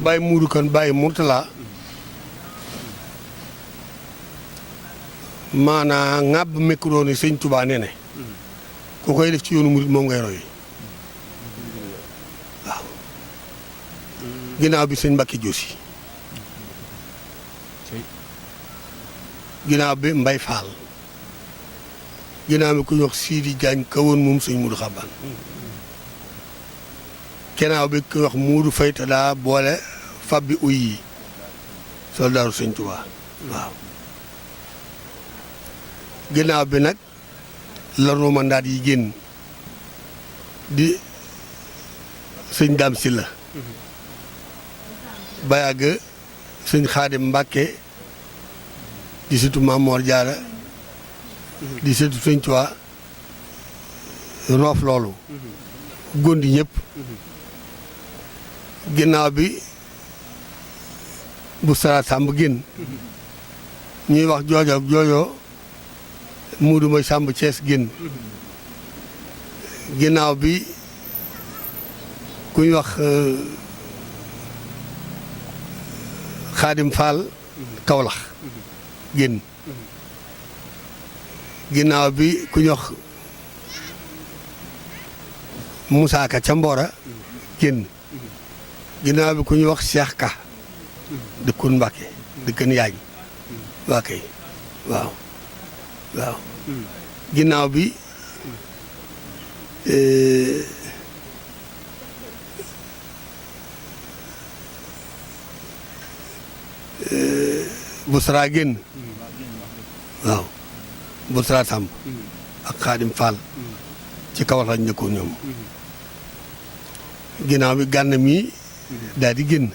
Baye Mourou Kane Baye Mourtala maanaa ŋàbb micro ni sëñ Touba nee ne ku koy def ci yoonu murit moom ngay roy waaw ginnaaw bi sëñ Mbacke Diossi ginnaaw bi Mbay Fall ginnaaw bi ku ñuy wax Sidi Diagne kawoon moom sëñ Moudou Xabaan ginnaaw bi ku ñuy wax Moudou Fayta daa boole fab bi uy yi soldaaru sëñ Touba waaw ginnaaw bi nag la romandaat yi génn di sëñ Dame Sylla ba yàgg sëñ Xaadim Mbàkke di sëtu Maam Mor Jaara di sëtu sëñ Tuubaa roof loolu gondi ñëpp ginnaaw bi bu sara sàmb génn ñuy wax joojoo muudu mooy sàmb Cees génn ginnaaw bi ku ñu wax Xaadim Fall Kawlax génn ginnaaw bi ku ñu wax Moussa Ka ca Mbora génn ginnaaw bi ku ñu wax Cheikh Ka dëkkoon Mbàkke dëkkan Yaañ waa kay waaw ginnaaw bi Busra génn waaw Busra Samb ak Xaadim Fall ci Kawlax lañ nekkoon ñoom ginnaaw bi Gànn mi daal di génn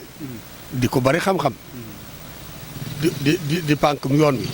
di ko bari xam-xam di pànk yoon wi